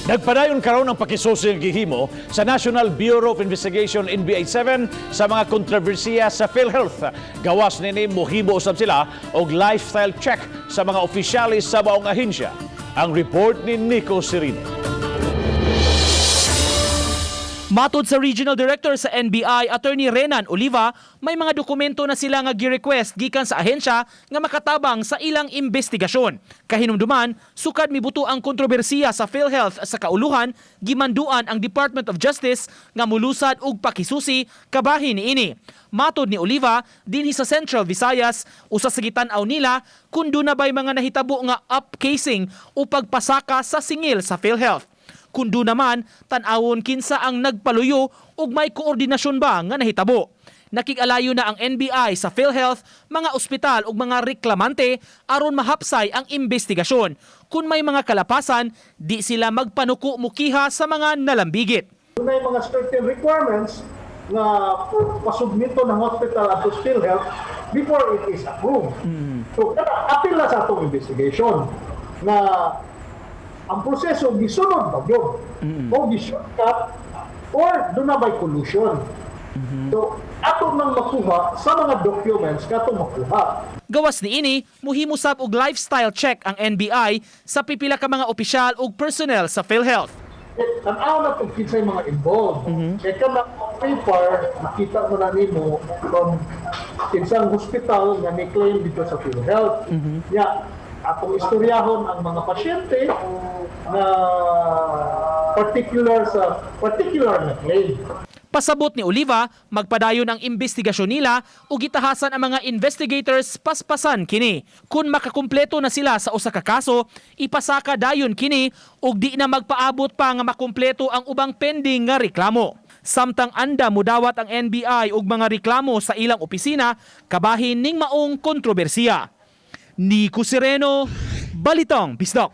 Nagpadayon karon ang pakisusi nga gihimo sa National Bureau of Investigation, NBI 7, sa mga kontrobersiya sa PhilHealth. Gawas nini, muhimo usab sila og lifestyle check sa mga opisyalis sa maong ahensya. Ang report ni Nico Sirino. Matod sa Regional Director sa NBI, Attorney Renan Oliva, may mga dokumento na sila nga gi-request gikan sa ahensya nga makatabang sa ilang investigasyon. Kahinumduman, sukad mibuto ang kontrobersiya sa PhilHealth sa kauluhan, gimanduan ang Department of Justice nga mulusad og pakisusi kabahin niini. Matod ni Oliva, dinhi sa Central Visayas, usa sa gitan-aw nila kung duna ba'y mga nahitabo nga upcasing o pagpasaka sa singil sa PhilHealth. Kundo naman, tan-awon kinsa ang nagpaluyo ug may koordinasyon ba nga nahitabo. Nakig-alayo na ang NBI sa PhilHealth, mga ospital ug mga reklamante aron mahapsay ang investigasyon. Kung may mga kalapasan, di sila magpanuko mukiha sa mga nalambigit. May mga certain requirements na pasubmito ng hospital at to PhilHealth before it is approved. So, apil na sa atong investigation na ang proseso gisunod ba gyud o gi-shortcut or duna bay collusion. So, ato nang makuha sa mga documents katong makuha. Gawas niini, muhimo sab og lifestyle check ang NBI sa pipila ka mga opisyal ug personnel sa PhilHealth. Eh, tan-aw na kung kinsay mga involved. Kaya ka na paper, makita mo na nimo from kinsang hospital nga ni-claim dito sa PhilHealth. Ya, atong istoryahon ang mga pasyente na particular sa particular na claim. Pasabot ni Oliva, magpadayon ang investigasyon nila ug gitahasan ang mga investigators paspasan kini. Kung makakumpleto na sila sa usa ka kaso, ipasaka dayon kini ug di na magpaabot pa nga makumpleto ang ubang pending nga reklamo. Samtang anda mudawat ang NBI og mga reklamo sa ilang opisina kabahin ning maong kontrobersiya. Nico Sereno, Balitang Bisdak.